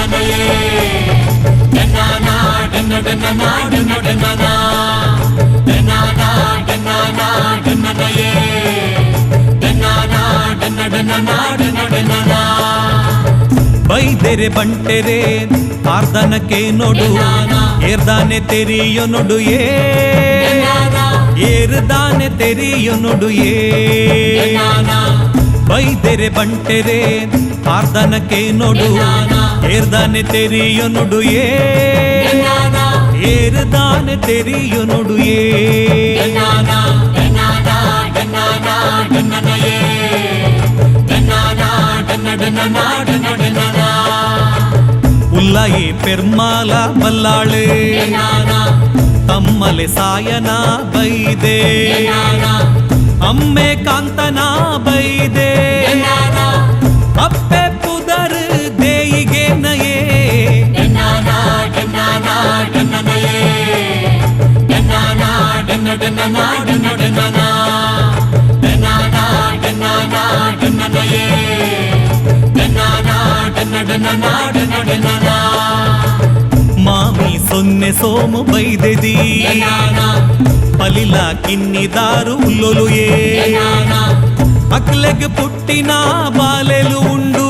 ಡನ್ನನಯೇ ಡನ್ನಾನ ಡನ್ನ ಡನ್ನನ ಡನ್ನ ಡನ್ನನ ಡನ್ನಾನ ಡನ್ನಾನ ಡನ್ನನಯೇ ಡನ್ನಾನ ಡನ್ನ ಡನ್ನನ ಡನ್ನ ಡನ್ನನ. ಬೈದೆರೆ ಬಂಟೆರೆ ಆರ್ದನಕ್ಕೆ ನೋಡು, ಏರ್ದಾನೆ ತೆರಿಯೊ ನೋಡು ಏ, ಏರ್ದಾನೆ ತೆರಿಯೊ ನೋಡು ಏ. ಬೈದೆರೆ ಬಂಟೆರೆ ಆರ್ದನಕ್ಕೆ ನೋಡು, ಏರ್ದಾನೆ ತೆರಿಯೊ ನೋಡು ಏ, ಏರ್ದಾನೆ ತೆರಿಯೊ ನೋಡು ಏ. ಉಲ್ಲಾಯಿ ಪೆರ್ಮಾಲ ಬಲ್ಲಾಳೆ ತಮ್ಮಲೆ ಸಾಯನ ಬೈದೆ, ಅಮ್ಮೆ ಕಾಂತನ ಬೈದೆ, ಅಪ್ಪೆ ಪುದರ್ ದೇಯಿಗೆ ನಯೇ. ಮಾಮಿ ಸೊನ್ನೆ ಸೋಮು ಬೈದೆದಿ, ಪಲಿಲ ಕಿನ್ನಿದಾರು ಉಲ್ಲೊಲುಯೇ, ಅಕ್ಲೆಗ್ ಪುಟ್ಟಿನ ಬಾಲೆಲು ಉಂಡು,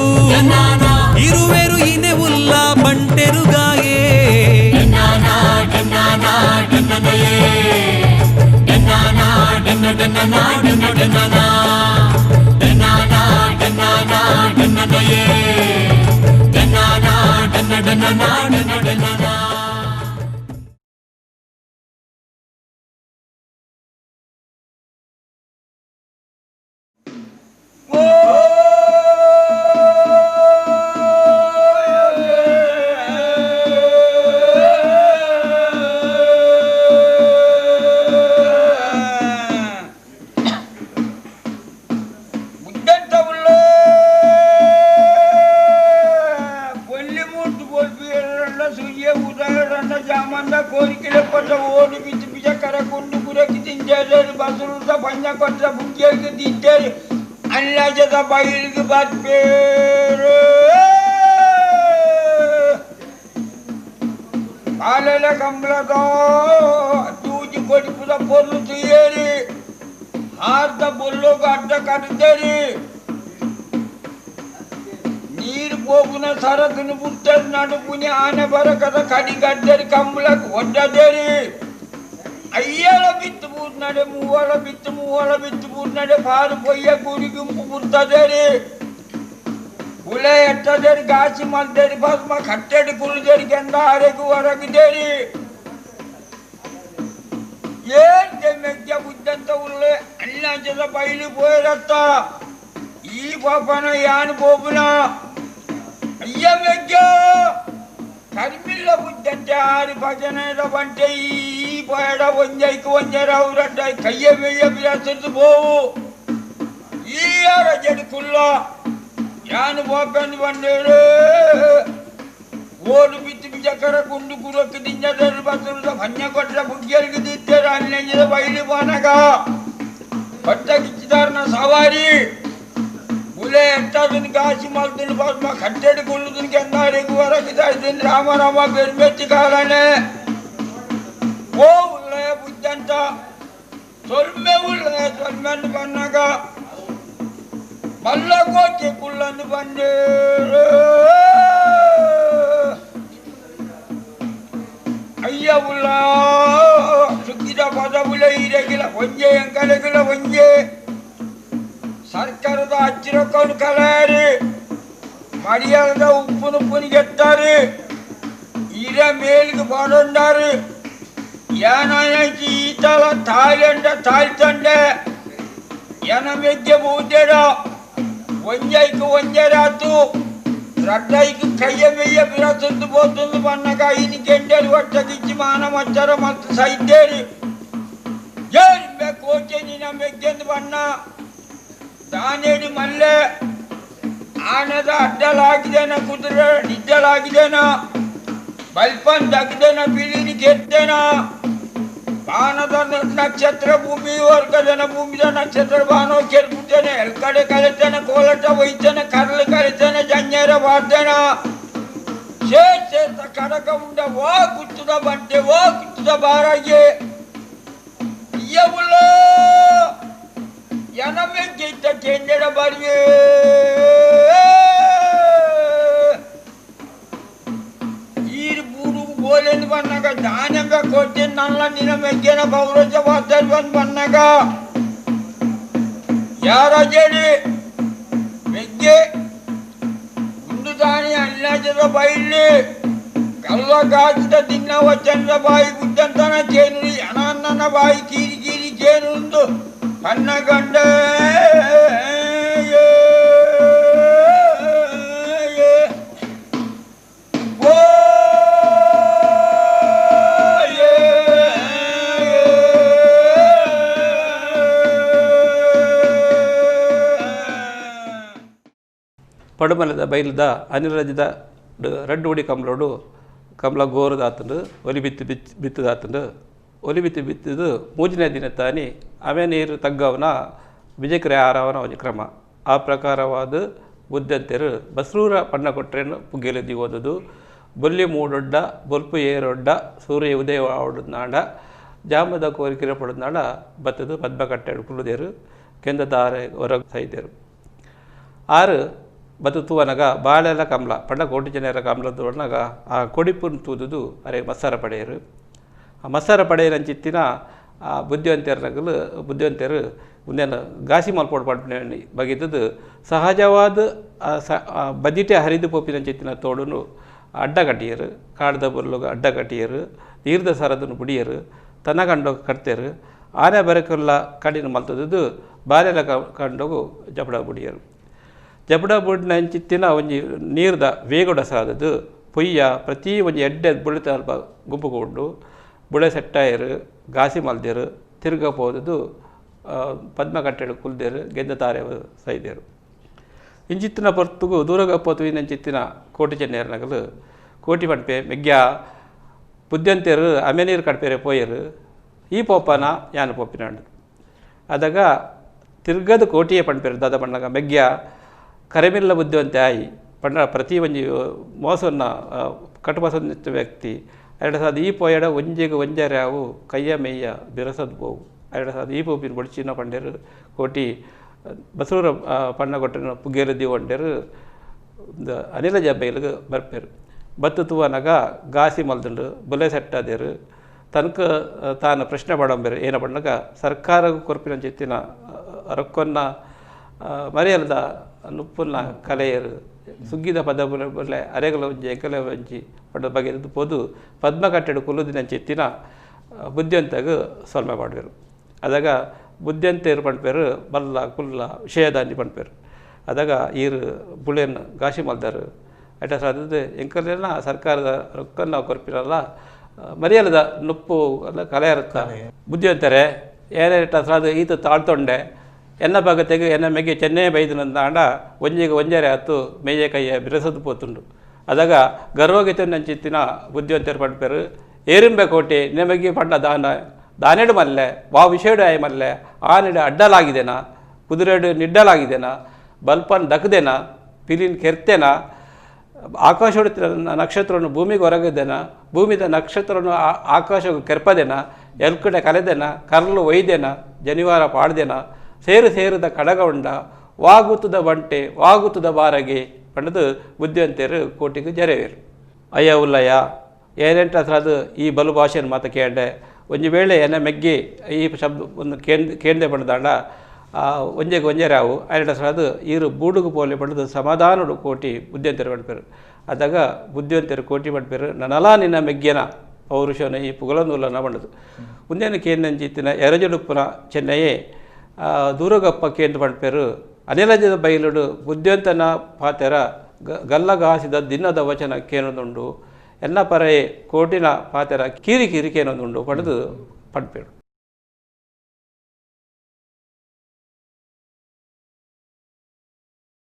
ಇರುವೆರು ಇನೆ ಉಲ್ಲ ಬಂಟೆರುಗಾಯೇ. ಕಟ್ಟಡಿ ಕುರುದೇರಿ ಗಂಧ ಅರೆಗು ಹೊರಗಿದೇರಿ ಏನ್ ಮೆಜ್ಜ ಬುದ್ಧಂತ ಉಳ್ಳೆ ಅಣ್ಣಾಂಚದ ಬೈಲು ಪೋಯರತ್ತ ಈ ಪಾಪನ ಯಾನ್ ಬೋಬುನ ಅಯ್ಯ ಮೆಜ್ಜ ಕರ್ಮಿಲ್ಲ ಬುದ್ಧಂತೆ ಆರು ಭಜನೆದ ಬಂಟೆ ಈ ಪೋಯಡ ಒಂಜೈಕು ಒಂಜರ ರಡ್ಡ ಕೈಯ ಮೆಯ್ಯ ಬಿರಾಸಿದ್ದು ಬೋವು ಈ ಯಾರ ಜಡಿಕುಲ್ಲ ಯಾನು ಬೋಪೆಂದು ಬಂದೇರು ಓಡು ಬಿತ್ತು ಬಿಜಕರ ಗುಂಡು ಗುರಕ್ಕೆ ದಿಂಜದರು ಬಸರುದ ಭನ್ಯ ಕೊಟ್ಟ ಬುಗ್ಗಿಯರಿಗೆ ದಿತ್ತೇರು ಅಲ್ಲಿಂದ ಬೈಲು ಬಾನಗ ಹೊಟ್ಟ ಕಿಚ್ಚಿದಾರನ ಸವಾರಿ ಗುಲೆ ಎಟ್ಟದನ್ ಗಾಸಿ ಮಲ್ದನ್ ಭಸ್ಮ ಕಟ್ಟೆಡಿ ಗುಳ್ಳುದನ್ ಕೆಂದಾರಿಗೆ ಹೊರಗಿದಾಯ್ದನ್ ರಾಮ ರಾಮ ಬೆರ್ಮೆತ್ತಿ ಕಾಲನೆ ಓ ಉಳ್ಳೆಯ ಬುದ್ಧಂತ ಸೊಲ್ಮೆ ಉಳ್ಳೆಯ ಸೊಲ್ಮೆಂದು ಬನ್ನಗ ಮಲ್ಲಗೋಚೆ ಕುಳ್ಳನ್ನು ಬಂದೇರು ಅಯ್ಯ ಉಳ್ಳ ಸುಗ್ಗಿದ ಪದವುಲ ಇರಗಿಲ ಒಂಜೆ ಎಂಕಲೆಗಿಲ ಒಂಜೆ ಸರ್ಕಾರದ ಹಚ್ಚಿರಕೊಂಡು ಕಲಾರಿ ಮರ್ಯಾದ ಉಪ್ಪುನು ಪುನಿಗೆತ್ತಾರೆ ಇರ ಮೇಲಿಗೆ ಬಾಡೊಂಡಾರು ಏನಾಯ್ತು ಈತಲ ತಾಯ್ಲೆಂಡ ತಾಯ್ತಂಡೆ ಎನ ಮೆಜ್ಜೆ ಬೂದೇಡ ಒಂಜೈಕು ಒಂಜರಾತು ರಡ್ಡೈಕು ಕೈಯ ಮೆಯ್ಯ ಬಿರಸುಂದು ಬೋತುಂದು ಬನ್ನಗ ಇನಿ ಗೆಂಡರು ಒಟ್ಟಗಿಚ್ಚಿ ಮಾನ ಮಚ್ಚರ ಮತ್ತು ಸೈದ್ದೇರಿ ಏನ್ ಕೋಚೆ ನಿನ್ನ ಮೆಗ್ಗೆಂದು ಬಣ್ಣ ತಾನೇಡಿ ಮಲ್ಲೆ ಆನದ ಅಡ್ಡಲಾಗಿದೇನ ಕುದುರೆ ನಿದ್ದಲಾಗಿದೇನ ಬಲ್ಪನ್ ದಗ್ದೇನ ಬಿಳಿನಿ ಗೆದ್ದೇನ ಬಾನದ ನಕ್ಷತ್ರ ಭೂಮಿ ವರ್ಗದನ ಭೂಮಿದ ನಕ್ಷತ್ರ ಬಾನೋ ಕೆರ್ಪುತ್ತೇನೆ ಎಲ್ಕಡೆ ಕಲಿತೇನೆ ಕೋಲಟ ಒಯ್ತೇನೆ ಕರಳು ಕಲಿತೇನೆ ಜಂಜೇರ ಬಾರ್ತೇನ ಸೇರ್ ಕಡಕ ಉಂಡ ವಾ ಗುತ್ತದ ಬಂಟೆ ವಾ ಗುತ್ತದ ಬಾರಾಗೆ ಇಯ್ಯವುಲ್ಲ ಎನಮೆ ಕೇತ ಕೇಂದ್ರ ಬಾರಿಯೇ ಈರು ಬೂಡು ಬೋಲೆಂದು ಬನ್ನಾಗ ದಾನಂಬ ಕೊಟ್ಟೆ ನನ್ನ ನಿನ್ನ ಮೆಗ್ಗೆನ ಪೌರಜ ವಾತರ್ ಬಂದು ಬನ್ನಾಗ ಯಾರ ಜೇಡಿ ಮೆಗ್ಗೆ ದಾನಿ ಅಣ್ಣಾಜದ ಬೈಲಿ ಕಲ್ಲ ಗಾಜಿದ ದಿನ್ನವ ಚಂದ್ರ ಬಾಯಿ ಬುದ್ಧಂತನ ಚೇನು ಅನನ್ನನ ಬಾಯಿ ಕೀರಿ ಕೀರಿ ಚೇನುಂದು ಕಣ್ಣ ಗಂಡ ಪಡುಮಲದ ಬೈಲದ ಅನಿರಜದ ರಡ್ಡು ಉಡಿ ಕಮ್ಲೋಡು ಕಮಲ ಗೋರದಾತಂಡು ಒಲಿ ಬಿತ್ತು ಬಿತ್ತದಾತಂಡು ಒಲಿ ಬಿತ್ತು ಬಿತ್ತಿದ್ದು ಮೂಜನೇ ದಿನ ತಾನಿ ಅವೇ ನೀರು ತಗ್ಗವನ ವಿಜಯಕ್ರೆ ಆರವನ ಒಂದು ಕ್ರಮ. ಆ ಪ್ರಕಾರವಾದ ಬುದ್ಧಂತೆರು ಬಸ್ರೂರ ಪಣ್ಣ ಕೊಟ್ರೇನು ಪುಗ್ಗೆಲೆ ದಿವೋದದು ಬೊಲ್ಲಿ ಮೂಡೊಡ್ಡ ಬೊಲ್ಪು ಏರೊಡ್ಡ ಸೂರ್ಯ ಉದಯ ನಾಡ ಜಾಮದ ಕೋರಿಕೆರೆ ಪಡೋದ್ನಾಡ ಬತ್ತದು ಪದ್ಮಕಟ್ಟೆ ಕುಳ್ಳುದೇರು ಕೆಂದ ದಾರೆ ಹೊರ ಸೈದೇರು ಆರು ಬತ್ತು ತೂವನಗ ಬಾಳೆಲ್ಲ ಕಮಲ ಪಂಡ ಕೋಟಿ ಜನರ ಕಮಲದ ಒಣಗ ಆ ಕೊಡಿಪುನ್ ತೂದುದು ಅರೆ ಮಸಾರ ಪಡೆಯರು. ಆ ಮಸಾರ ಪಡೆಯರಂಚಿತ್ತಿನ ಆ ಬುದ್ಧಿವಂತೆಯರ ಬುದ್ಧಿವಂತೆಯರು ಮುಂದೇನು ಗಾಸಿ ಮಲ್ಪೋಡು ಪಡ್ಪಿನ ಬಗೆದದು ಸಹಜವಾದ ಬದಿಟೆ ಹರಿದು ಪೋಪಿನಂಚಿತ್ತಿನ ತೋಡುನು ಅಡ್ಡ ಕಟ್ಟಿಯರು ಕಾಡ್ದ ಬೊಲ್ಲುಗ ಅಡ್ಡ ಕಟ್ಟಿಯರು ನೀರ್ದ ಸರದನ್ನು ಬುಡಿಯರು ತನ್ನ ಕಂಡೋಗ ಕಟ್ತೇರು ಆನೆ ಬರಕೆಲ್ಲ ಕಡಿನ ಮಲ್ತದ್ದು ಬಾಲೆಲ್ಲ ಕಂಡೋಗು ಜಪಡ ಬುಡಿಯರು. ಜಪಡ ಬುಡಿನ ಅಂಚಿತ್ತಿನ ಒಂಜಿ ನೀರ್ದ ವೇಗೊಡ ಸಾದದು ಪೊಯ್ಯ ಪ್ರತಿ ಒಂಜಿ ಎಡ್ಡೆ ಬುಳಿತ ಅಲ್ಪ ಗುಂಪುಗೊಂಡು ಬುಳೆ ಸೆಟ್ಟಾಯರು ಗಾಸಿ ಮಲ್ದೇರು ತಿರುಗ ಪೋದದು ಪದ್ಮ ಕಟ್ಟೆಡು ಕುಲ್ದೇರು ಗೆದ್ದ ತಾರೆ ಸೈದೇರು. ಇಂಚಿತ್ತಿನ ಪೊರ್ತುಗು ದೂರಗಪ್ಪ ತುವಿನಂಚಿತ್ತಿನ ಕೋಟಿ ಚೆನ್ನೇರು ನಗಲು ಕೋಟಿ ಪಂಪೆ ಮೆಗ್ಯ ಬುದ್ಧಂತೆರು ಅಮೆ ನೀರು ಕಡ್ಪೇರೆ ಪೋಯರು ಈ ಪೋಪನ ಯಾನು ಪೋಪಿನಾಂಡು ಅದಾಗ ತಿರ್ಗದ ಕೋಟಿಯೇ ಪಂಪೇರು ದಾದ ಪಣ್ಣಗ ಮೆಗ್ಯ ಕರೆಮಿಲ್ಲ ಬುದ್ಧಿವಂತೆ ಆಯಿ ಪಂಡ ಪ್ರತಿ ಒಂಜಿ ಮೋಸವನ್ನು ಕಟುಬಸೊಂದಿತ್ತ ವ್ಯಕ್ತಿ ಎರಡು ಸಾದ ಈ ಪೋಯಡ ಒಂಜಿಗೆ ಒಂಜರೆ ಅವು ಕೈಯ ಮೇಯ್ಯ ಬಿರಸದ್ ಪೋವು ಎರಡು ಸಾದ ಈ ಪೋಪಿನ ಬೊಡಿಚಿನ ಪಂಡೇರು ಕೋಟಿ ಬಸವರ ಪಣ್ಣ ಕೊಟ್ಟನ ಪುಗ್ಗೇರು ದೀವಂಡೇರು ಅನಿಲ ಜಬ್ಬೈಲಿಗೆ ಬರ್ಪೇರು. ಬತ್ತು ತೂವನಗ ಗಾಸಿ ಮಲ್ದುಂಡು ಬುಲೆ ಸೆಟ್ಟಾದೇರು ತನಕ ತಾನು ಪ್ರಶ್ನೆ ಮಾಡಂಬೇರು ಏನ ಪಣ್ಣಗ ಸರ್ಕಾರ ಕೊರ್ಪಿನ ಚಿತ್ತಿನ ರೊಕ್ಕನ್ನ ಮರೆಯಲ್ದ ನುಪ್ಪುನ್ನ ಕಲೆಯರು ಸುಗ್ಗಿದ ಪದ ಬುಲೆ ಅರೆಗಲ ಒಂಜಿ ಎಂಕಲೆ ಒಂಜಿ ಪಡ ಬಗೆದು ಪೋದು ಪದ್ಮ ಕಟ್ಟೆಡು ಕುಲ್ಲುದಿನ ಚಿತ್ತಿನ ಬುದ್ಧಿವಂತಾಗ ಸೊಲ್ಮೆ ಮಾಡುವರು. ಅದಾಗ ಬುದ್ಧಿವಂತೆಯರು ಪಂಡ್ಪೇರು ಬಲ್ಲ ಕುಲ್ಲ ವಿಷಯದಾನಿ ಪಂಡ್ಪೇರು. ಅದಾಗ ಈರು ಬುಳೆಯನ್ನು ಗಾಸಿ ಮಲ್ದಾರು ಅಟ ಸಾದದ್ದು ಎಂಕಲೆಲ್ಲ ಸರ್ಕಾರದ ರೊಕ್ಕನ್ನು ನಾವು ಕೊರ್ಪಿರಲ್ಲ ಮರೆಯಲ್ಲದ ನುಪ್ಪು ಎಲ್ಲ ಕಲೆ ಇರುತ್ತ ಬುದ್ಧಿವಂತರೆ ಏನೇಟ ಸಾದು ಈತ ತಾಳ್ತೊಂಡೆ ಎನ್ನ ಭಾಗತೆಗೆ ಎನ್ನ ಮೆಗ್ಗೆ ಚೆನ್ನೇ ಬೈದನಂದಾಂಡ ಒಂಜಿಗೆ ಒಂಜರೆ ಆತು ಮೇಯ ಕೈಯ ಬಿರಸದು ಪೋತುಂಡು. ಅದಾಗ ಗರ್ವಗತಿನಂಚಿತ್ತಿನ ಬುದ್ಧಿವಂತರು ಪಡ್ಪೇರು ಏರಿಂಬೆ ಕೋಟೆ ನಿಮಗೆ ಪಂಡ ದಾನ ದಾನೆಡು ಮಲ್ಲೆ ವಾ ವಿಷಯಡು ಆಯ ಮಲ್ಲೆ ಆನೆಡು ಅಡ್ಡಲಾಗಿದೆನಾ ಕುದುರೆಡು ನಿಡ್ಡಲಾಗಿದೆನಾ ಬಲ್ಪನ್ ದಕ್ಕದೇನಾ ಪಿಲಿನ್ ಕೆರ್ತೇನಾ ಆಕಾಶ ನಕ್ಷತ್ರವನ್ನು ಭೂಮಿಗೆ ಹೊರಗಿದ್ದೇನ ಭೂಮಿದ ನಕ್ಷತ್ರವನ್ನು ಆಕಾಶಕ್ಕೆ ಕೆರ್ಪದೇನ ಎಲ್ಕಡೆ ಕಲೆದೇನ ಕರ್ಲು ಒಯ್ದೇನ ಜನಿವಾರ ಪಾಡ್ದೇನ ಸೇರು ಸೇರಿದ ಕಡಗೌಂಡ ವಾಗುತ್ತದ ಬಂಟೆ ವಾಗುತ್ತದ ಬಾರಗೆ ಪಂಡದು ಬುದ್ಧಿವಂತೆಯರು ಕೋಟಿಗೆ ಜರೆವೇರು. ಅಯ್ಯ ಉಲ್ಲಯ್ಯ ಏನೆಂಟ ಅದು ಈ ಬಲು ಭಾಷೆಯನ್ನು ಮಾತ ಕೇಂಡೆ ಒಂಜಿ ವೇಳೆ ಎನ್ನ ಮೆಗ್ಗಿ ಈ ಶಬ್ದ ಒಂದು ಕೇಂದ್ರ ಪಂಡದಾಂಡ ಒಂಜೆಗೆ ಒಂಜೆರೆ ಅವು ಐರಡ ಅದು ಈರು ಬೂಡುಗು ಪೋಲೆ ಪಡೆದು ಸಮಾಧಾನಡು ಕೋಟಿ ಬುದ್ಧಿವಂತರು ಪಡ್ಪೇರು. ಅದಾಗ ಬುದ್ಧಿವಂತರು ಕೋಟಿ ಪಡ್ಪೇರು ನನಲಾ ನಿನ್ನ ಮೆಗ್ಗೆನ ಪೌರುಷನ ಈ ಪುಗಲನೂಲನ ಬಂಡದು ಉಂದೇನ ಕೇಂದ್ರಂಚಿತ್ತಿನ ಎರಜಡುಪ್ಪನ ಚೆನ್ನಯೇ ದೂರಗಪ್ಪ ಕೇಂದ್ರ ಪಡ್ಪೇರು ಅನಿಲಜದ ಬೈಲುಡು ಬುದ್ಧಿವಂತನ ಪಾತೆರ ಗಲ್ಲಗಾಸಿದ ದಿನದ ವಚನ ಕೇನೊಂದುಂಡು ಎನ್ನ ಪರೆಯೇ ಕೋಟಿನ ಪಾತೆರ ಕೀರಿ ಕೀರಿ ಕೇನೊಂದುಂಡು ಪಡೆದು ಪಡ್ಪೇರು.